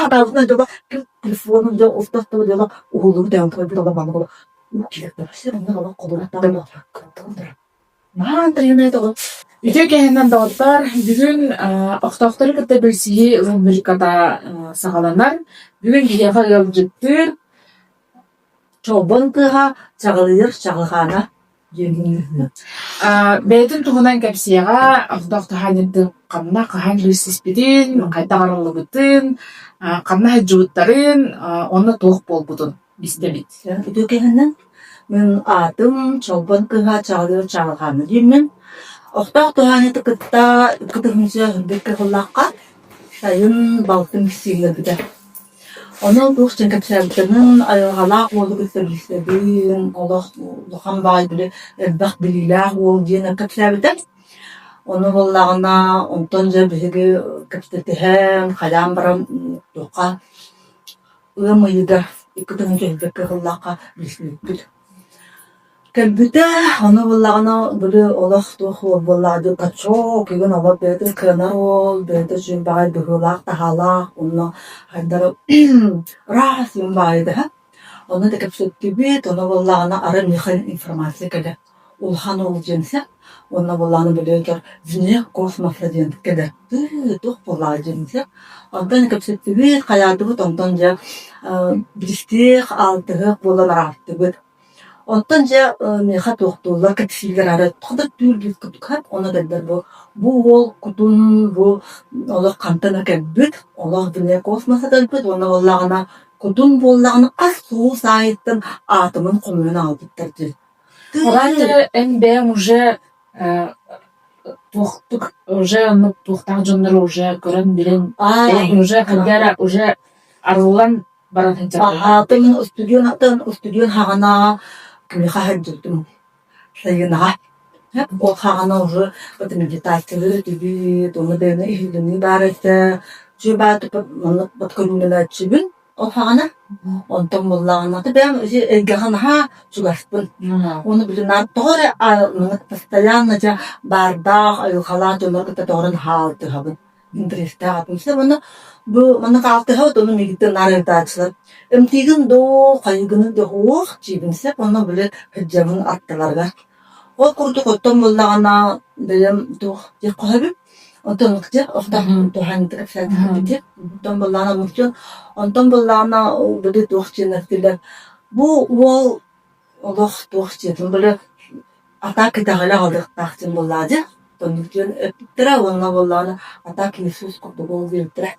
Хаһаатаабытынан дьоло ким телефонун дьэ устастыбы дьоло уһуллубут эбэн көрбүт олох маннык олох уу киирдэ вообще маннык олох холуруктаах олох кыттан турар. Наһаа интэриэһинэй это олох. Үтүө кэһинэн доҕоттор, бүгүн охтоохтору кытта билсиһии рубриката саҕаланар. Бүгүн биһиэхэ ыалдьыттыыр Чолбон тыаһа чаҕылыйар чаҕылхаана Бэйэтин туһунан кэпсиэҕэ, охтоох туһаанньыттыы ханна хаһан билсиспитин, хайдах арыллыбытын, ханна сылдьыбыттарын, уонна туох буолбутун истэбит. Үтүө кэһинэн мин аатым Чолбон кыыһа Чаҕылыыр Чаҕылхаана диэммин. Охтоох туһаанньыты кытта кытыһымсыа үрдүк кыһыллаахха сайын балтым сиилэбитэ. Онон туох диэн кэпсээбитинэн айылҕалаах уолу кытта билсэбин, олох улахан баҕайы били элбэх билиилээх уол диэн кэпсээбитэ. Ону буоллаҕына онтон дьэ биһиги кэпсэтиһэн, хайаан баран туохха ыам ыйыгар 2 тыһыынча кыһыллаахха билсибиппит. Кэлбитэ, ону буллаҕына били олох туох уол буоллаҕа дии качок игин олох бэйэтин кыанар уол, бэйэтэ үчүгэй баҕайы быһыылаах-таһаалаах уонна хайдары ыраас юм баҕайы Ону да кэпсэттибит, ону буоллаҕына арай миэхэ информация кэлэр. Улахан уол диэн сөп, уонна буоллаҕына били этэр вне космоса диэн кэлэр. Тыы, туох буоллаҕа диэн сөп. Онтон кэпсэттибит, хайаатыбыт, онтон дьэ билистиэх, алтыһыах буолан араастыбыт. Оттон дьэ миэхэ туохтууллар, кэпсииллэр арай туох да түүл кутукат, ону этэллэр бу бу уол кутун бу олох хантан эрэ кэлбит, олох вне космоса кэлбит уонна буоллаҕына кутун буоллаҕына хас сулус аайыттан атомун хомуйан аҕалбыттар диэн. Араатары эн бэйэҥ уже туохтук уже оннук туохтаах дьоннору уже көрөн билэн бэйэҥ уже хайда эрэ уже арыллан баран сылдьар Аһаатын устудьуонтан устудьуон хаҕана кимиэхэ сылдьыбытым сайынаҕа. Ол хаҕана уже вот медитациялыыр этибит, уонна бэйэни иһиллэнии баар этэ. Үчүгэй баҕайытык маннык вот көрүүлэнээччибин ол хаҕана. Онтон буоллаҕына бэйэм ити эйгэҕэ наһаа чугаспын. Уонна билин тоҕо эрэ маннык постоянно дьэ баардаах, айылҕалаах дьоннору кытта тоҕо эрэ наһаа алтыһабын. Интэриэстээх атмосфера уонна бу маннык алтыһабыт ону миигиттэн наар ыйытааччылар эмтиигин дуу, хайыгыный дуу уох диибин сөп уонна били сылдьабын аттыларыгар. Ол курдук оттон буоллаҕына бэйэм туох диэх хоһобун онтон ыкчы охтоох кэпсээтихпити онтон буоллаҕына муччу онтон буоллаҕына били туох диэн этилэр бу уол олох туох диэтин били атаак итэҕэлэ аҕалыахтаах диэн буоллаҕа дии. Оннук диэн эппиттэрэ уонна буоллаҕына атаак Иисус курдук ол диэбиттэрэ.